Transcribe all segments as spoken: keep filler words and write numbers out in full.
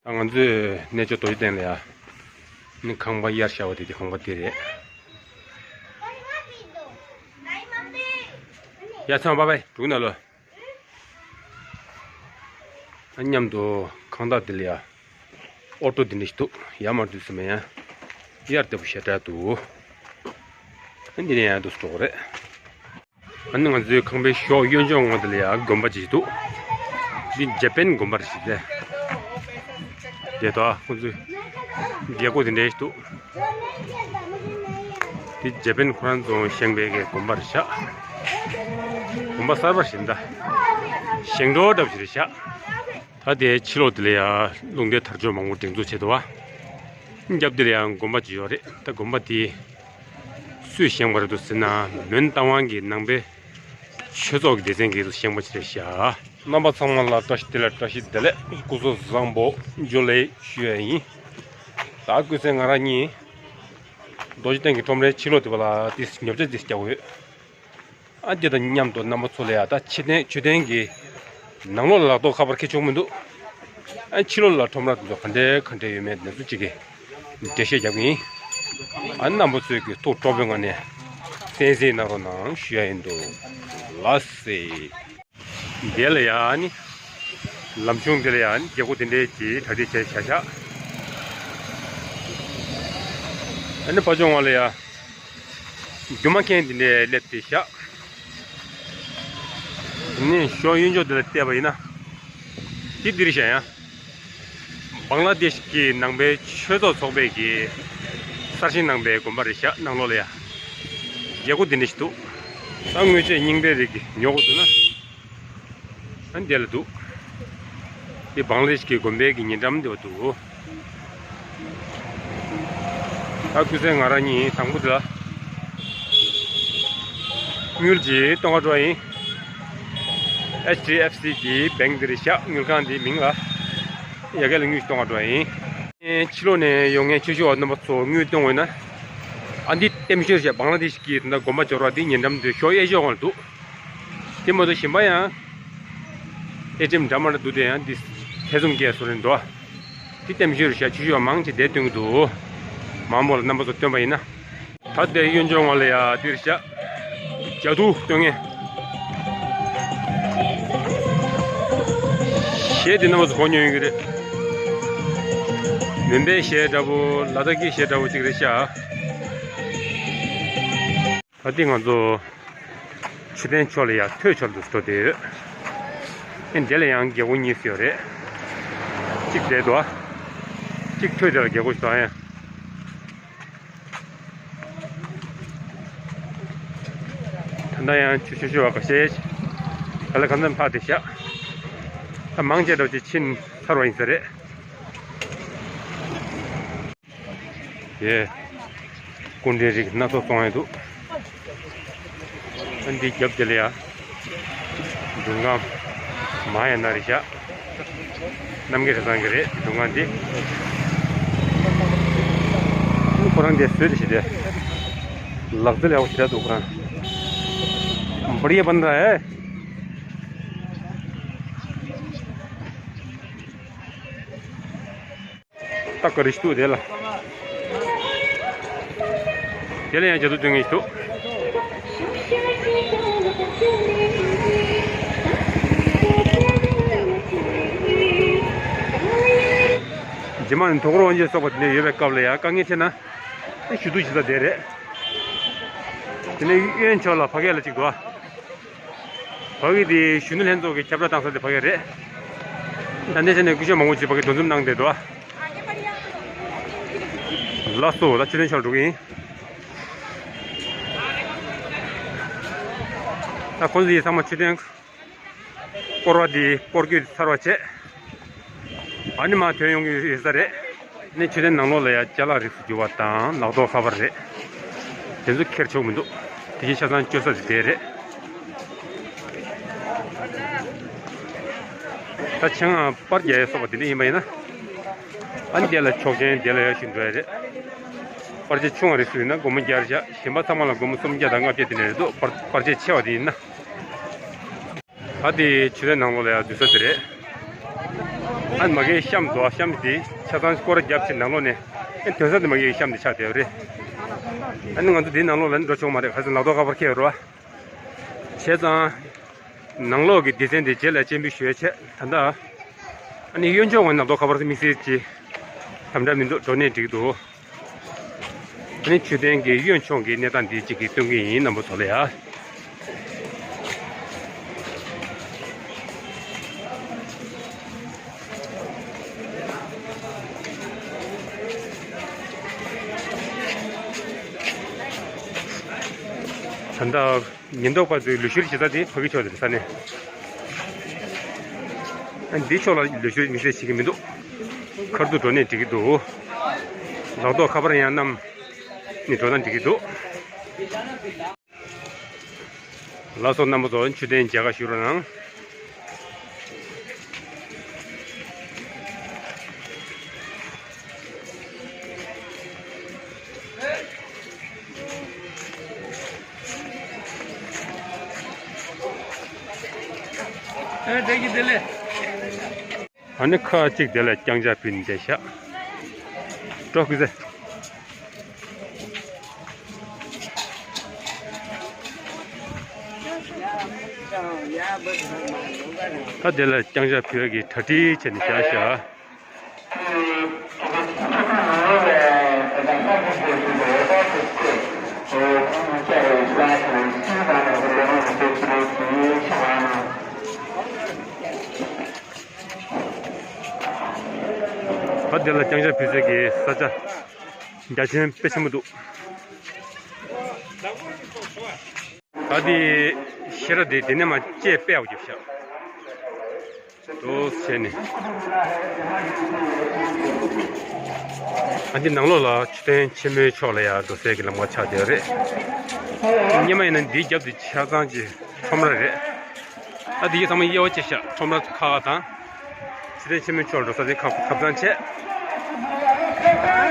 ད་ང་ཚོས་གནས་མཆོག་རྡོ་རྗེ་གདན་ལ་ཡ། ནི་ཁང་པ་གཡར་བཞག་པ་དེ་དེ་ཁང་པ་དེ་རེད། ཡ་ཚང་བ་བའི་འགྲུག་ན་ལོ། ཨ་མཉམ་དུ་ཁང་བདག་དེ་ལ་ཡ། ཨོ་ཏོ་དེ་འདྲ་ཞིག་འདུག་ཡ་མར་དུས་སུ་མེད་ཡ། གཡར་ལྟ་བུ་ཞེ་དྲག་འདུག་ཨ་འདི་ནས་ཡ་འདུག་སུ་འགྲོ་གི་རེད། ཨ་ནི་ང་ཚོའི་ཁང་པའི་ཞོགས་གཡོན་ཕྱོགས་ངོས་དེ་ལ་ཡ་དགོན་པ་ཅིག་འདུག་འདི་ཇ་པན་དགོན་པ་རེད་ཟེར། དེ་དག་ཁོང་ཚོའི་རྒྱལ་སྒོ་དེ་འདྲ་ཞིག་འདུག་འདི་ཇ་པན་ཁོ་རང་ཚོ་བཞེངས་པའི་གི་དགོན་པ་རེད་ཤག་དགོན་པ་གསར་པ་ཞིག་འདྲ། བཞེངས་འགྲོ་འདྲ་པོ་ཞིག་རེད་ཤག་ད་དེའི་ཕྱི་ལོགས་དེ་ལ་ཡ་རླུང་རྟའི་དར་ལྕོག་མང་པོ་སྒྲེང་འཛུགས་བྱས་འདུག་བ། རྒྱབ་དེ་ལ་ཡང་དགོན་པ་ཅིག་ཡོད་རེད། ད་དགོན་པ་དེ་སུས་བཞེངས་པ་རེད་འདུག་ཟེར་ན། མོན་རྟ་དབང་གི་ནང་པའི་ཆོས་ཚོགས་ཀྱི་སྡེ་ཚན་གྱིས་བཞེངས་པ་ཅིག་རེད་ཤག་རྣམ་པ་ཚང་མ་ལ་བཀྲ་ཤིས་བདེ་ལེགས། བཀྲ་ཤིས་བདེ་ལེགས། སྐུ་གཟུགས་བཟང་པོ། འཇུ་ལེ་ཞུ་ཡ་ཡིན། ད་སྐུ་ཚེ་ང་རང་གཉིས་རྡོ་རྗེ་གདན་གྱི་ཁྲོམ་རའི་ཕྱི་ལོགས་དེ་བ་ལ་ཏིས་ཉོ་ཆ་ཏིས་རྒྱག་གི་ཡོད། ཨ་འདི་དང་མཉམ་དུ་རྣམ་པ་ཚོ་ལ་ཡ་ད་ཕྱི་རྟེན་མཆོད་རྟེན་གྱི་ནང་ལོགས་ལ་ལག་ཐོགས་ཁ་པར་འཁྱེར་ཆོག་མི་འདུག་ཨ་ཕྱི་ལོགས་ལ་ཁྲོམ་ར་དེ་ཚོ་ག་འདྲའི་ག་འདྲའི་ཡོད་མེད་དེ་ཚོ་གཅིག་གིས་འགྲེལ་བཤད་རྒྱབ་ཀྱི་ཡིན། ཨ་རྣམ་པ་ཚོས་ཀྱི་ཐུགས་སྤྲོ་པོའི་ངང་ནས་གསན་གཟིགས་གནང་རོགས་གནང་ཞུ་ཡ་ཡིན་འདུག་ལགས་སེ། འདི་ལ་ཡ་ནི། ལམ་ཆུང་འདི་ལ་ཡ་ནི་རྒྱལ་སྒོ་དེ་འདྲའི་གྱིས་གྲ་སྒྲིག་བྱས་བཞག་ཤག་ཨ་ནི་ཕ་ཆུང་བ་ལ་ཡ། རྒྱུ་མ་མཁན་དེ་འདྲའི་སླེབས་ཏེ་བཞག་དེ་ནས་ཞོགས་གཡོན་ཕྱོགས་དེ་ལ་བལྟས་པ་ཡིན་ན། དེ་འདིར་བཞག་ཡ། བང་ལ་དེཤ་གི་ནང་པའི་ཆོས་ཚོགས་ཚོགས་པའི་གི་གསར་བཞེངས་གནང་པའི་དགོན་པ་རེད་ཤག་ནང་ལོགས་ལ་ཡ། རྒྱལ་སྒོ་དེ་འདྲ་ཞིག་འདུག་ད་དངུལ་ཆས་རྙིང་པའི་རིགས་ཀྱི་ཉོ་དགོས་འདུག་ན། ཨ་འདི་ལ་འདུག་དེ་བང་ལ་དེཤ་གི་དགོན་པའི་གི་ཉེ་འགྲམ་དེ་བ་འདུག་ད་སྐུ་ཚེ་ང་རང་གཉིས་དང་པོ་དེ་ལ་དངུལ་གྱིས་གཏོང་ག་འགྲོ་བ་ཡིན། ཨེཆ་ཌི་ཨེཕ་སི་གི་བེང་དེ་རེད་ཤག་དངུལ་ཁང་དེའི་མིང་ལ་ཡ་གི་ལ་དངུལ་གཏོང་ག་འགྲོ་བ་ཡིན། ཕྱི་ལོགས་ནས་ཡོང་མཁན་ཆོས་ཞུ་བ་རྣམ་པ་ཚོ་དངུལ་གཏོང་འོས་ན། ཨ་འདི་ལྟེམ་ཤོར་བྱས་བང་ལ་དེཤ་གི་ད་ལྟ་དགོན་པ་འབྱོར་བ་འདི་ཉེ་འགྲམ་དུ་ཞོགས་གཡས་ཕྱོགས་སྒང་ལ་འདུག་དེ་མ་གཏོགས་གཞན་པ་ཡང་། ཨེ་ཊི་ཨེམ་འདྲ་མ་འདྲ་འདུག་དེ་ཡང་འདི་ཐེ་ཚོམ་སྐྱེ་བཟོ་རེད་འདུག་དེ་ལྟེམ་ཤོར་བྱས་ཆུ་ཤོར་མང་ཆེ་བསྡད་སྟོན་གྱི་འདུག་མང་པོ་ལ་རྣམ་པ་ཚོ་སྟོན་པ་ཡིན་ན། ད་ལྟའི་གཡོན་ཕྱོགས་ང་ལ་ཡ་འདིར་བཞག་ཇ་དུ་སྟོན་ངེས། གཞས་དེ་རྣམ་པ་ཚོ་གོ་མྱོང་ཡོད་ཀྱི་རེད། མོན་པའི་གཞས་འདྲ་པོ། ལ་དྭགས་ཀྱི་གཞས་འདྲ་པོ་ཅིག་རེད་ཤག་ད་ལྟའི་ང་ཚོ་མཆོད་རྟེན་ཕྱོགས་ལ་ཡ་ཐོད་ཕྱོགས་སུ་འགྲོ་བསྡད་ཡོད། ཨེ་འདི་ལ་ཡང་རྒྱལ་སྒོ་གཉིས་སུ་ཡོད་རེད། གཅིག་བསྡད་འདུག་གཅིག་ཐོད་དེ་ལ་རྒྱལ་སྒོ་ཞིག་འདུག་ཨ་ཡ། ད་ལྟ་ཡང་ཆུ་ཤུར་ཤུར་བ་ཁ་ཤས་ག་ལ་གང་འཚམ་ཕར་དེ་བཞག་ད་མང་ཆེ་འགྲོ་ཅིག་ཕྱིན་ཚར་བ་ཡིན་ས་རེད། དེ་སྐུ་འདྲའི་རིགས་སྣ་ཚོགས་བཙོང་ཡ་འདུག་ཨ་འདི་རྒྱབ་དེ་ལ་ཡ། མདུན་ཁང་མ་ཡ་ན་རེ་བཞག་རྣམ་རྒྱལ་གྲྭ་ཚང་གི་རེད། མདུན་ཁང་འདི། ཁོ་རང་འདི་བཟོས་ཏེ་ཞིག་དེ། ལག་རྩལ་ཡག་པོ་ཞེ་དྲག་འདུག་ཁོ་རང་། བར་ཡ་བན་ར་ཨེ། ཏག་ཀ་རི་ཤི་ཏུ་དེ་ལ། དེ་ལ་ཡང་ཇ་དུ་སྟོན་ངེས་ཤི་ཏུ། རྗེས་མ་ནི་དོ་ཁུར་དབང་ཆེན་སོགས་པ་དེ་འདྲ་ཡོད་པའི་སྐབས་ལ་ཡང་དཀའ་ངལ་ཆེ་ན། ཞུ་གཏུག་བྱེད་ས་དེ་རེད། དེ་ནས་གཡོན་ཕྱོགས་ལ་ཕ་གི་ལ་གཅིག་འདུག་ཕ་གི་དེ་གཞོན་ནུ་ལྷན་ཚོགས་ཀྱི་ཁྱབ་བསྒྲགས་བཏང་ས་དེ་ཕ་གི་རེད། ད་ལྟའི་ཆ་ནས་སྐུ་ཞབས་མང་པོ་ཅིག་ཕ་གི་འདུ་འཛོམས་གནང་བསྡད་འདུག་ལགས་སོ། ད་ཆུ་ཚོད་ཤར་འགྲོ་གི་ཡིན། ད་ཁོང་ཚོ་ཡི་ཚང་མ་མཆོད་རྟེན་སྐོར་བ་འདི་སྐོར་སྐྱོད་ཚར་བ་བྱས། ཨ་ནི་མར་ཐོན་ཡོང་གི་ཡོད་ས་རེད། ནི་མཆོད་རྟེན་ནང་ལོགས་ལ་ཡ་ཅ་ལག་རིགས་སུ་གྱུར་པ་དང་ལག་ཐོགས་ཁ་པར་རེད། དེ་ཚོ་འཁྱེར་ཆོག་མི་འདུག་དེ་བཞིན་ཆ་ཚང་སྤྱོད་ས་དེ་དེ་རེད། ད་ཆང་པར་རྒྱག་ཡ་སོགས་པ་དེ་འདྲ་ཡིན་པ་ཡིན་ན། ཨ་ནི་དེ་ལ་ཆོག་མཆན་དེ་ལ་ཡ་ཞུ་འགྲོ་ཡ་རེད། པར་ཆས་ཆུང་བ་རིགས་སུ་ཡིན་ན་སྒོར་མོ་བརྒྱ་བཞག་གཞན་པ་ཚང་མ་ལ་སྒོར་མོ་སུམ་བརྒྱ་དང་ལྔ་བརྒྱ་དེ་འདྲ་རེད་འདུག་པར་པར་ཆས་ཆེ་བ་དེ་ཡིན་ན། ད་དེ་མཆོད་རྟེན་ནང་ལོགས་ལ་ཡང་འཛུལ་ས་དེ་རེད། ཨ་ནི་མ་གིའི་གཤམ་དུ་གཤམ་དེ་ཆ་ཚང་སྐོར་ར་བརྒྱབ་ཕྱིར་ནང་ལོགས་ནས། ཨ་ནི་དོན་ས་དེ་མ་གིའི་གཤམ་དེ་ཆགས་བསྡད་པ་རེད། ཨ་ནི་ང་ཚོ་དེའི་ནང་ལོགས་ལ་ནི་འགྲོ་ཆོག་མ་རེད། ག་ཚོད་ལག་ཐོག་ཁ་པར་འཁྱེར་ཡོད་རེད་བ། བྱས་ཙང་། ནང་ལོགས་ཀྱི་སྡེ་ཚན་དེ་རྗེས་ལ་སྤྱན་འབུལ་ཞུ་ཡ་ཆེད་ད་ལྟ། ཨ་ནི་གཡོན་ཕྱོགས་ངོས་ནག་ཐོག་ཁ་པར་དམིགས་བསལ་གྱི་དམ་དྲག་མི་འདུག་འགྲོ་ནས་འགྲིག་འདུག་ཨ་ནི་མཆོད་རྟེན་གྱི་གཡོན་ཕྱོགས་ཀྱི་གནས་སྟངས་འདི་གཅིག་གིས་སྟོན་གྱི་ཡིན། རྣམ་པ་ཚོ་ལ་ཡ། ད་ལྟ། ཉེན་རྟོག་པ་ཚོས་ལུས་ཤུལ་བྱེད་ས་དེ་ཕ་གི་ཕྱོགས་དེ་རེད་ས་ནས། ཨ་འདི་ཕྱོགས་ལ་ལུས་ཤུལ་དམིགས་བསལ་བྱེད་ཀྱི་མི་འདུག་ཁ་ཐུག་འགྲོ་ནས་འགྲིག་གི་འདུག་ལག་ཐོག་ཁ་པར་ཡང་བསྣམས་ནས་འགྲོ་ན་འགྲིག་གི་འདུག་ལགས་སོ། རྣམ་པ་ཚོ་མཆོད་རྟེན་མཇལ་ཁ་ཞུ་རོགས་གནང་། ཨ་ནི་ཁག་ཅིག་དེ་ལ་རྐྱང་ཕྱག་ཕུལ་ནས་བསྡད་ཤག་འགྲོ་སྐུ་ཚེ། ད་དེ་ལ་རྐྱང་ཕྱག་ཕུལ་གྱི་གྲ་སྒྲིག་བྱས་ནས་བཞག་ཤག་ད་དེ་ལ་རྐྱང་ཕྱག་ཕུལ་ས་གི་ས་ཆ་རྒྱ་ཆེན་དཔེ་ཆེན་པོ་འདུག་ད་དེ་ཤེས་ར་དེ་དེ་ནས་མ་བཅད་པའི་ཨའུ་རྒྱབ་ཤག་འདུག་བྱས་ནས། ཨ་འདི་ནང་ལོགས་ལ་མཆོད་རྟེན་ཆེན་མོའི་ཕྱོགས་ལ་ཡར་འགྲོ་སའི་གི་ལམ་ཁ་ཆགས་བསྡད་ཡོད་རེད། སྔོན་མ་ཡིན་ན་འདིའི་རྒྱབ་དེ་ཆ་ཚང་གི་ཁྲོམ་ར་རེད། ཨ་འདི་ཚང་མ་དབྱེ་བ་ཕྱེ་ཤག་ཁྲོམ་ར་ཁག་ཁག་དང་། མཆོད་རྟེན་ཆེན་མོའི་ཕྱོགས་ལ་འགྲོ་ས་དེ་ཁག་ཁག་ཚང་བྱས།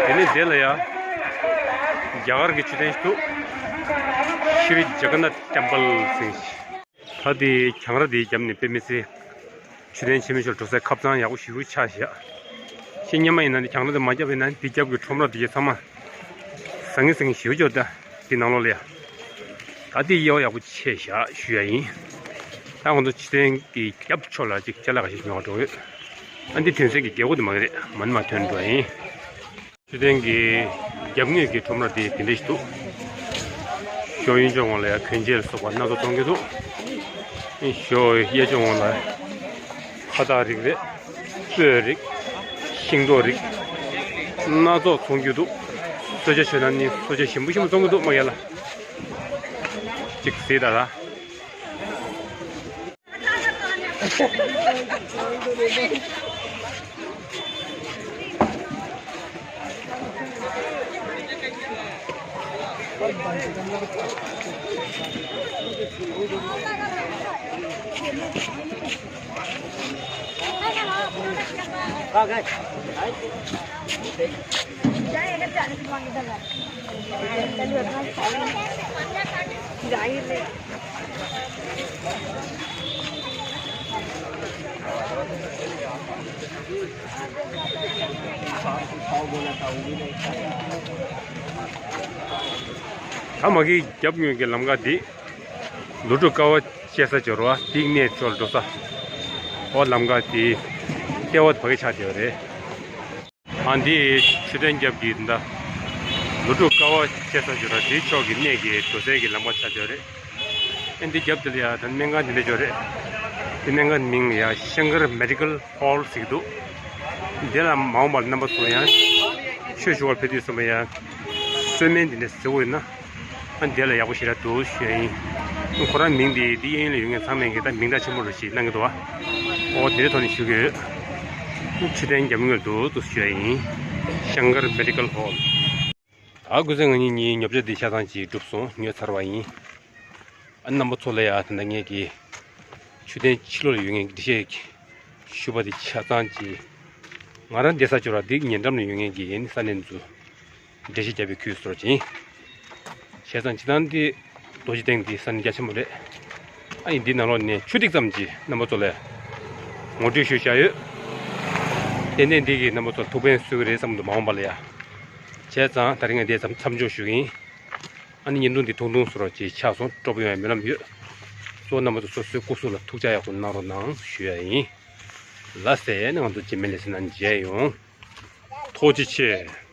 དེ་ནས་འདི་ལ་ཡ། རྒྱ་གར་གྱི་མཆོད་རྟེན་ཞིག་འདུག་ཤྲི་ཇ་ག་ན་ཐ་ཊེམ་པལ་ཟེར་ཞིག་ད་དེ་གྱང་ར་དེའི་རྒྱབ་ནས་དཔེ་མི་སྲིད། མཆོད་རྟེན་ཆེན་མོའི་ཕྱོགས་འགྲོ་སའི་ཁ་གཙང་ཡག་པོ་ཞེ་པོ་ཆགས་ཤག་ཤེས་སྔོན་མ་ཡིན་ན་འདི་གྱང་ར་དེ་མ་བརྒྱབ་པ་ཡིན་ན་འདི་རྒྱབ་ཀྱི་ཁྲོམ་ར་དེ་གས་ཚང་མ། ཟང་ངེ་ཟིང་ངེ་ཞེ་པོ་ཅིག་ད་འདི་ནང་ལོགས་ལ་ཡ། ད་འདི་དབྱེ་བ་ཡག་པོ་ཕྱེ་བཞག་ཞུ་ཡ་ཡིན། ད་ང་ཚོ་མཆོད་རྟེན་གྱི་རྒྱབ་ཕྱོགས་ལ་ཅིག་ཅ་ལག་ཞིག་ཉོ་བར་འགྲོ་ཡོད། ཨ་འདི་ཐོན་སའི་གི་རྒྱལ་སྒོ་དེ་མ་གི་རེད། མ་ནི་མ་ཐོན་འགྲོ་ཡིན། མཆོད་རྟེན་གྱི་རྒྱབ་ངོས་ཀྱི་ཁྲོམ་ར་དེ་དེ་འདྲ་ཞིག་འདུག་ཞོ་གཡོན་ཕྱོགས་ངོས་ལ་ཡ་གོན་ཆས་ལ་སོགས་པ་སྣ་ཚོགས་བཙོང་གི་འདུག་ཞོ་གཡས་ཕྱོགས་ངོས་ལ་ཁ་བཏགས་རིགས་རེད། སྤོས་རིགས། ཤིང་ཏོག་རིགས། སྣ་ཚོགས་བཙོང་རྒྱུ་འདུག་གསོལ་ཇ་མཆོད་ན་ནི་གསོལ་ཇ་ཞིམ་པོ་ཞིམ་པོ་བཙོང་གི་འདུག་མ་གི་ལ། གཅིག་གཟིགས་དང་ལ། ད་མ་གིའི་རྒྱབ་ངོས་ཀྱི་ལམ་ཁ་འདི། ལོ་དྲུག་དཀའ་བ་སྤྱད་ས་སྦྱོར་བ་འདི་གནས་ཕྱོགས་འགྲོ་ས། ཨོ་ལམ་ཁ་འདི། ལྟེ་བ་ཕ་གི་ཆགས་བསྡད་པ་རེད། ཨ་འདི་མཆོད་རྟེན་རྒྱབ་ཀྱི་འདི། ལོ་དྲུག་དཀའ་བ་སྤྱད་ས་སྦྱོར་བ་འདི་ཕྱོགས་ཀྱི་གནས་ཀྱི་འགྲོ་སའི་གི་ལམ་ཁ་ཆགས་བསྡད་པ་རེད། ཨ་འདི་རྒྱབ་འདི་ལ་ཡ་ད་སྨན་ཁང་འདི་འདྲ་ཅིག་ཡོད་རེད། འདི་སྨན་ཁང་མིང་ལ་ཡ་ཤང་ཀར་མེ་ཌི་ཀལ་ཧོལ་ཟེར་གྱི་འདུག་འདི་ལ་མ་འོངས་པར་རྣམ་པ་ཚོ་ཡང་ཆོས་ཞུ་བར་ཕེབས་དུས་ཙམ་པ་ཡང་གསོལ་སྨན་འདི་འདྲ་ཟེར་བ་ཡིན་ན། ཨ་འདི་ལ་ཡག་པོ་ཞེ་དྲག་འདུག་ཞུ་ཡ་ཡིན། ཁོ་རང་མིང་འདི་འདི་གཡས་གཡོན་ལ་ཡོད་མཁན་ཚང་མས་ཀྱི་ད་མིང་གྲགས་ཆེན་པོ་རེད་ཞེས་གནང་གི་འདུག་བ། ཨོ་དེ་འདྲའི་ཐོག་ནས་ཞུ་གི་ཡོད། མཆོད་རྟེན་རྒྱབ་ངོས་འདུག་ཏུ་ཞུ་ཡ་ཡིན། ཤང་ཀར་མེ་ཌི་ཀལ་ཧོལ། ཨ་ཀུ་ཚེ་ང་གཉིས་གཉིས་ཉོ་ཆ་འདི་ཆ་ཚང་ཅིག་གྲུབ་སོང་། ཉོས་ཚར་བ་ཡིན། ཨ་རྣམ་པ་ཚོ་ལ་ཡ་ད་ལྟ་ངས་ཀྱི་མཆོད་རྟེན་ཕྱི་ལོགས་ལ་ཡོད་མཁན་གྱི་འགྲེལ་བཤད་ཞུ་བ་འདི་ཆ་ཚང་ཅིག་ང་རང་བསྡད་ས་ཅོ་ར་འདི་ཉེ་འགྲམ་ལ་ཡོད་མཁན་གྱི་ཡིན་ས་གནས་ཚོ་འགྲེལ་བཤད་རྒྱབ་པའི་ཁུལ་སོར་ཅིག་ཡིན། བྱས་ཙང་སྤྱིར་བཏང་འདི་རྡོ་རྗེ་གདན་འདི་ས་གནས་རྒྱ་ཆེན་པོ་རེད། ཨ་ཡིན་འདི་ནང་ལོགས་ནས་ཆུ་ཐིགས་ཙམ་གྱིས་རྣམ་པ་ཚོ་ལ་ངོ་སྤྲོད་ཞུས་བཞག་ཡོད། ཏན་ཏན་འདི་གིས་རྣམ་པ་ཚོར་ཐུགས་ཕན་གསོས་ཀྱི་རེད་བསམ་འདུག་མ་འོངས་པ་ལ་ཡ། བྱས་ཙང་ད་རིང་ང་འདི་ཙམ་མཚམས་འཇོག་ཞུ་གི་ཡིན། ཨ་ནི་བརྙན་ཐུང་འདི་ཐུང་ཐུང་བཟོ་རོགས་ཅིག་ཆགས་སོང་། སྤྲོ་པོ་ཡོང་ཡ་སྨོན་ལམ་ཡོད། གཙོ་བོ་རྣམ་པ་ཚོ་སོ་སོའི་སྐུ་གཟུགས་ལ་ཐུགས་ཅག་ཡག་པོ་གནང་རོགས་གནང་ཞུ་ཡ་ཡིན། ལགས་སེ། ཨ་ནི་ང་ཚོ་རྗེས་མའི་ལེ་ཚན་ནང་མཇལ་ཡོང་། ཐུགས་རྗེ་ཆེ།